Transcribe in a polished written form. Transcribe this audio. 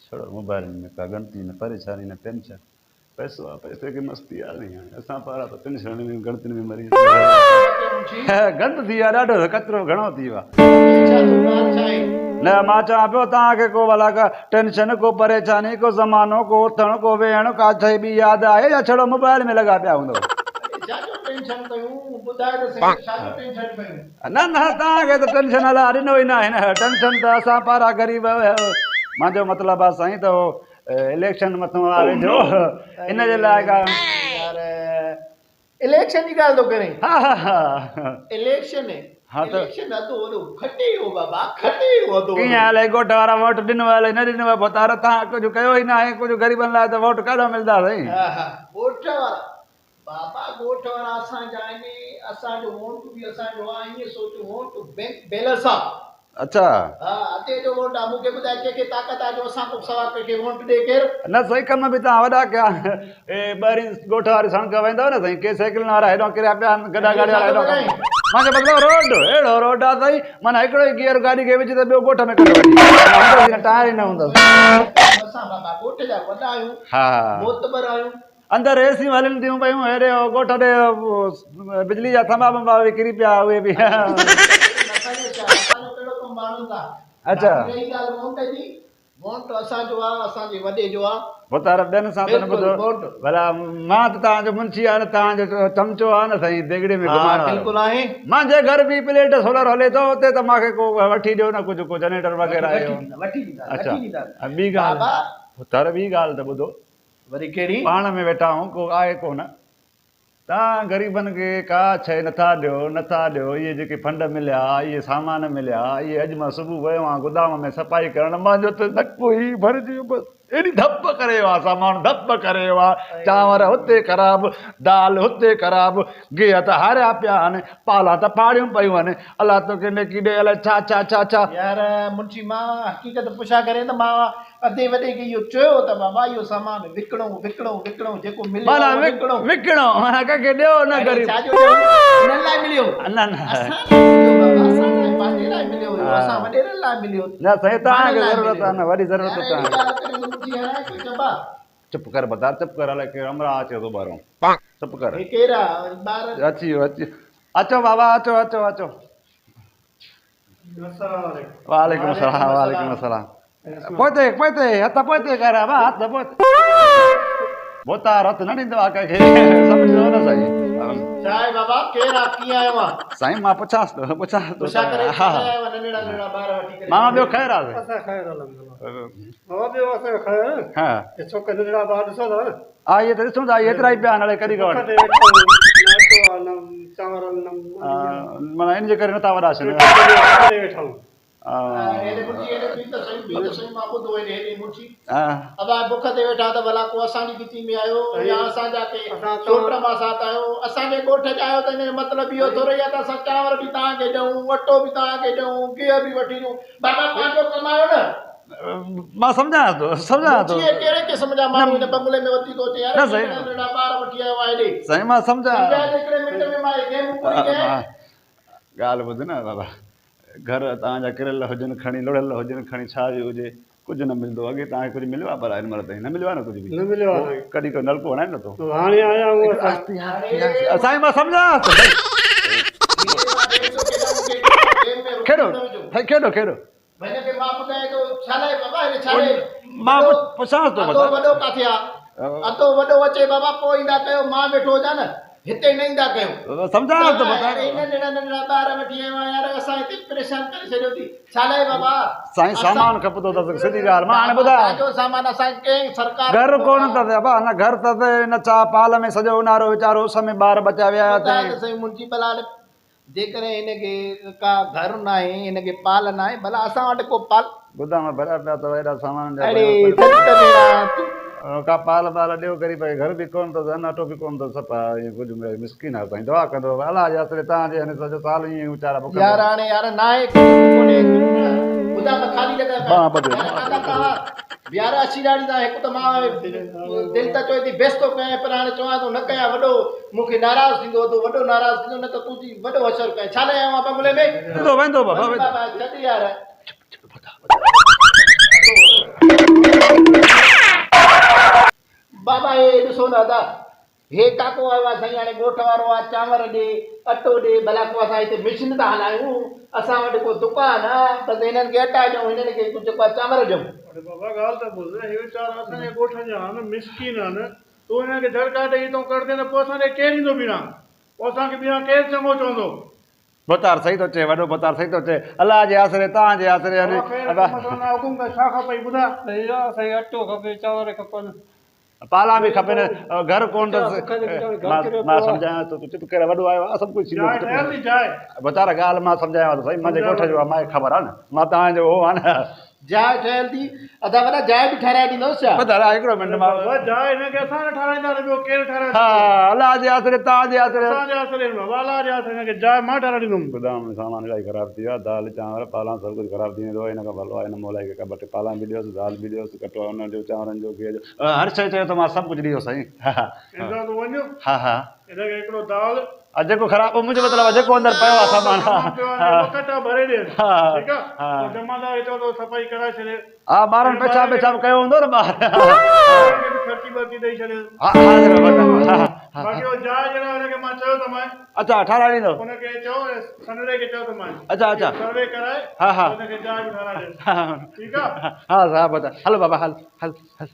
ڇڙو موبائلن ۾ ڪا ڳڻتي نه پريشاني نه ٽينشن. پئسو آ پئسي کي مستي آ سائين هاڻي اسان پارا ته ٽينشنن ۾ ڳڻتين ۾ مري گند ٿي ويو آ ڏاڍو ڪچرو گهڻو ٿي ويو آ. نه مان چوان پيو توهان کي ڪو ڀلا ڪا ٽينشن ڪو پريشاني ڪو زمانو ڪو اٿڻ ڪو ويهڻ ڪا شئي ٻي ياد آهي يا ڇڙو موبائل ۾ لڳا پيا هوندؤ. نه نه توهان کي ته ٽينشن الله ڏنو ئي ناهي نه ٽينشن ته اسان پارا غريب منهنجو مطلب آ سائين ته اليڪشن مٿو آ ويجهو ان جي لاء ڪا يار اليڪشن جي ڳالهه ٿو ڪرين ها ها ها اليڪشن ها ته اليڪشن اڌو وڏو کٽي ويو بابا کٽي ويو اڌو ڪيئن الائي ڳوٺ وارا ووٽ ڏنو الائي نه ڏنو ڀوتار تان ڪجهه ڪيو ئي ناهي ڪجهه غريبن لاء ته ووٽ ڪاڏان ملدا سائين ها ها ڳوٺ وارا بابا ڳوٺ وارا اسان جا آهن اسان جو ووٽ به اسان جو آ ائين سوچ ووٽ بينڪ بيلنس آ. اڇا. ها اتي جو ووٽ آ مون کي ٻڌاء ڪنهن کي طاقت آ جو اسان کان سوا ڪنهن کي ووٽ ڏي ڪير. نه سائين ڪم به توهان وڏا ڪيا اي ٻاهرين ڳوٺ واري سڙڪ ويندؤ نه سائين ڪي سائيڪلن وارا هيڏانهن ڪريا پيا آهن گڏا گاڏي وارا هيڏانهن مانجو مطلب روڊ اهڙو روڊ آ سائين معنيٰ هڪڙو ئي گيئر گاڏي کي وجهه ته ٻيو ڳوٺ ۾ ڪڍيو وڃي هوندس ئي نه ٽائر ئي نه هوندس. اسان بابا ڳوٺ جا وڏا آهيون ها معتبر آهيون. اندر ايسيون هلن ٿيون پيون هيڏي ڳوٺ ڏي بجلي جا ٿنڀا ٻنڀا به ڪري پيا اهي به. اڇا. ڀوتار ٻين سان ته نه ٻڌو ڀلا مان ته توهان جو منشي آهيان نه توهان جو چمچو آهيان نه سائين ديڳڙي ۾ گهمائڻ وارو مانجي گهر به پليٽ سولر هلي ٿو اتي ته مانکي ڪو وٺي ڏيو نه ڪجهه ڪو جنريٽر وغيره اڇا ٻي ڳالهه ڀوتار ٻي ڳالهه ته ٻڌو وري ڪهڙي؟ پاڻ ۾ ويٺا آهيون، ڪو آهي ڪونه. توهان غريبن کي ڪا شيء نٿا ڏيو، نٿا ڏيو، اهي جيڪي فنڊ مليا، اهي سامان مليا، اهي اڄ مان صبح ويو آهيان گدام ۾ صفائي ڪرڻ، مانجو ته نڪ ئي ڀرجي ويو، بس ايڏي ڌپ ڪري ويو آهي سامان، ڌپ ڪري ويو آهي، چانور هتي خراب، دال هتي خراب، گيهه ته هاريا پيا آهن، پالان ته ڦاڙيون پيون آهن، الله توکي نيڪي ڏي، الائي ڇا ڇا ڇا ڇا. يار منشي مان حقيقت پڇا ڪرين ته مان ادي وڏي کي اهو چيو ته بابا اهو سامان وڪڻو وڪڻو وڪڻو جيڪو مليو معنيٰ اهو وڪڻو. وڪڻو معنيٰ ڪنهن کي ڏيو نه اڙي غريب. ڇا جو ڏيون انهن لاء مليو نه نه. اسان لاء مليو بابا اسان لاء پنهنجي لاء مليو هيو اسان وڏيرن لاء مليو نه سائين توهان ماڻهن کي لاء ضرورت مليو آهي نه وڏي ضرورت يار اهڙي توهان کي. ڳالهه ڪرين ته منهنجي هڻائي ڪوئي چٻا. چپ ڪر ڀتار چپ ڪر الائي ڪير همراهه اچي ٿو ٻاهرون چپ ڪر. هي ڪير آ وري ٻار. اچي ويو اچي اچو بابا اچو اچو اچو. وعليڪم السلام وعليڪم السلام پوئتي پوئتي هٿ پوئتي ڪر ابا هٿ پوئتي ڀوتار هٿ نه ڏيندو آ ڪنهن کي سمجهو نه سائين ڇا آهي بابا ڪير آ ڪيئن آيو آ سائين مان پڇانس ٿو پڇانس ٿو پڇا ڪري ڪيئن آيو آ ننڍڙا ننڍڙا ٻار وٺي ڪري ماما ٻيو خير آ اسان خير الحمدلله بابا ٻيو اسان خير ها ڇوڪرا ننڍڙا ٻار ڏسو ٿا نه ها اهي ته ڏسون ٿا اهي ايترا ئي پيا آهن الائي ڪڏهن کان وٺي معنيٰ ان جي ڪري نٿا وڏا ٿين ابا بک تي ويٺا ته ڀلا ڪو اسان جي ڳچي ۾ آيو يا اسان جا ڪي سوٽ ماسات آيو اسان جي ڳوٺ جا آيو ته ان جو مطلب اهو ٿورو ئي آهي ته اسان چانور به توهان کي ڏيون اٽو به توهان کي ڏيون گيهه به وٺي ڏيون بابا پنهنجو ڪمايو نه. مان سمجهان ٿو سمجهان ٿو. مونکي ڪهڙي قسم جا ماڻهو هن بنگلي ۾ وتي ٿو اچي يار نه سائين ننڍڙا ننڍڙا ٻار وٺي آيو آهي هيڏي. سائين مان سمجهان. سمجهاء ته هڪڙي منٽ ۾ مان هي گيم پوري ڪيان. ڳالهه ٻڌ نه بابا گهر توهان جا ڪريل هجن کڻي لڙهيل هجن کڻي ڇا به هجي ڪجهه نه ملندو اڳي توهان کي ڪجهه مليو آهي پر هن مهل تائين نه مليو آهي نه ڪجهه به نه مليو آهي سائين. ڪڏهن ڪو نلڪو هڻائي نه ٿو. هاڻي آيا آهيون اسان. سائين مان سمجهان ٿو. کيڏو کيڏو کيڏو. هن کي مان ٻڌايان ٿو ڇا لاء بابا هن ڇا لاء مان پڇانس ٿو ادو وڏو ڪاٿي آ ادو وڏو اچي بابا پوء ايندا ڪيو مان ويٺو هجان نه هتي نه ايندا ڪيو سمجهانس ٿو بابا ننڍڙا ننڍڙا ٻار وٺي آيو آهيان يار اسان هتي پريشان ڪري ڇڏيو ٿي ڇا لاء بابا سائين سامان کپندو اٿس سڌي ڳالهه مان هاڻي ٻڌايان جو سامان اسان ڪنهن سرڪار گهر ڪونه اٿس ابا نه گهر اٿس نه ڇا پال ۾ سڄو اونهارو ويچارو اس ۾ ٻار ٻچا ويا اٿس سائين منهنجي ڀلا جيڪڏهن هن کي ڪا گهر ناهي، هن کي پال ناهي، ڀلا اسان وٽ ڪو پال. گدام ڀريا پيا اٿو ايڏا سامان جا اڙي سچ ته ڀيڻا تون. ڪا پال بال ڏيو غريب کي گهر به ڪونه اٿس ان اٽو به ڪونه اٿس صفا ائين ڪجهه مسڪين آهي سائين دعا ڪندو الله جي آسري تان جي هن سڄو سال ائين ئي ويچارا بک ۾. يار هاڻي يار ناهي ڪجهه به ڪونهي گدام خالي لڳا پيا ٻانهن ٻڌي. يار ڪاڪا توهان يار اسيراڙي تان هڪ ته مان دل ته چوي ٿي بيس ٿو ڪيان پر هاڻي چوان ٿو نه ڪيان وڏو مون کي ناراض ٿيندو ادو وڏو ناراض ٿيندو نه ته تون ٿي وڏو حشر ڪيان ڇا لاء آيو آهين بنگلي ۾ ويندو ويندو بابا وڃ ويندو بابا ڇڏ يار چپ چپ ٻڌا ٻڌا. ٿو نه ادا. هي ڪاڪو آيو آ سائين هاڻي ڳوٺ وارو آ چانور ڏي اٽو ڏي ڀلا ڪو اسان هتي مشن ٿا هلايون اسان وٽ ڪو دڪان آ بس هنن کي اٽا ڏيون هنن کي جيڪو آ چانور ڏيون. اڙي بابا ڳالهه ته ٻڌ هي ويچارا اسان جي ڳوٺ جا آهن مسڪين آهن تون هنن کي جهڙڪا ڏئي هتون ڪڍندين ته پوء اسان ڏي ڪير ايندو ٻيڻا پوء اسان کي ٻيڻا ڪير چڱو چوندو. ڀوتار صحيح ٿو چئي وڏو ڀوتار صحيح ٿو چئي الله جي آسري توهان جي آسري بابا خير ڪو مسئلو نه آهي حڪم ڪر ڇا کپئي ٻڌاء. سائين سائين اٽو کپي چانور کپن. پالا به کپين گهر ڪونه اٿس. مان سمجهايان ٿو تون چپ ڪري وڏو آيو آهي سڀ ڪجهه ٿيندو جاء ٺهيل ٿي جاء. ڀوتار ڳالهه مان سمجهايان ٿو سائين منهنجي ڳوٺ جو آهي مانکي خبر آهي نه مان توهان جو هو آهيان نه. جاء ٺهيل ٿي ادا وڏا جاء به ٺهرائي ڏيندوس ڇا؟ ڀوتار هڪڙو منٽ مان. بابا جاء هن کي اسان نه ٺهرائيندا ته ٻيو ڪير ٺهرائي ها الله جي آسري توهان جي آسري. اسان جي آسري نه بابا الله جي آسري هن کي جاء مان ٺهرائي ڏيندم. گدام ۾ سامان الاهي خراب ٿي ويو آهي دال چانور پالان سڀ ڪجهه خراب ٿي ويندو آهي ان کان ڀلو آهي هن مولائي کي ڪا ٻه ٽي پالان به ڏيوس دال به ڏيوس ڪٽو ان جو چانورن جو گيهه جو هر شيء چيو ته مان سڀ ڪجهه ڏيو سائين. ها ها. هن سان تون وڃ. ها ها. هن کي هڪڙو دال. ها جيڪو خراب منهنجو مطلب آهي جيڪو اندر پيو آهي سامان. ها سامان پيو آهي ٻه ڪٽا ڀري ڏيس. ها ٺيڪ آهي. ها. پوء جمعدار کي چئو ته صفائي ڪرائي ڇڏي. ها ٻارن پيشاب ويشاب ڪيو هوندو نه ٻاهر. ٻارن کي به خرچي ٻرچي ڏئي ڇڏيس. ها ها ها ها. باقي اهو جاء جي لاء هن کي مان چيو ته مانء. اڇا ٺهرائي ڏيندو. ان کي چئو ۽ سنڙي کي چئو ته مانء. اڇا اڇا. سروي ڪرائي ها ها. ان کي جاء به ٺهرائي ڏيس. ها ٺيڪ آهي. ها صاحب هلو بابا هل هل هل.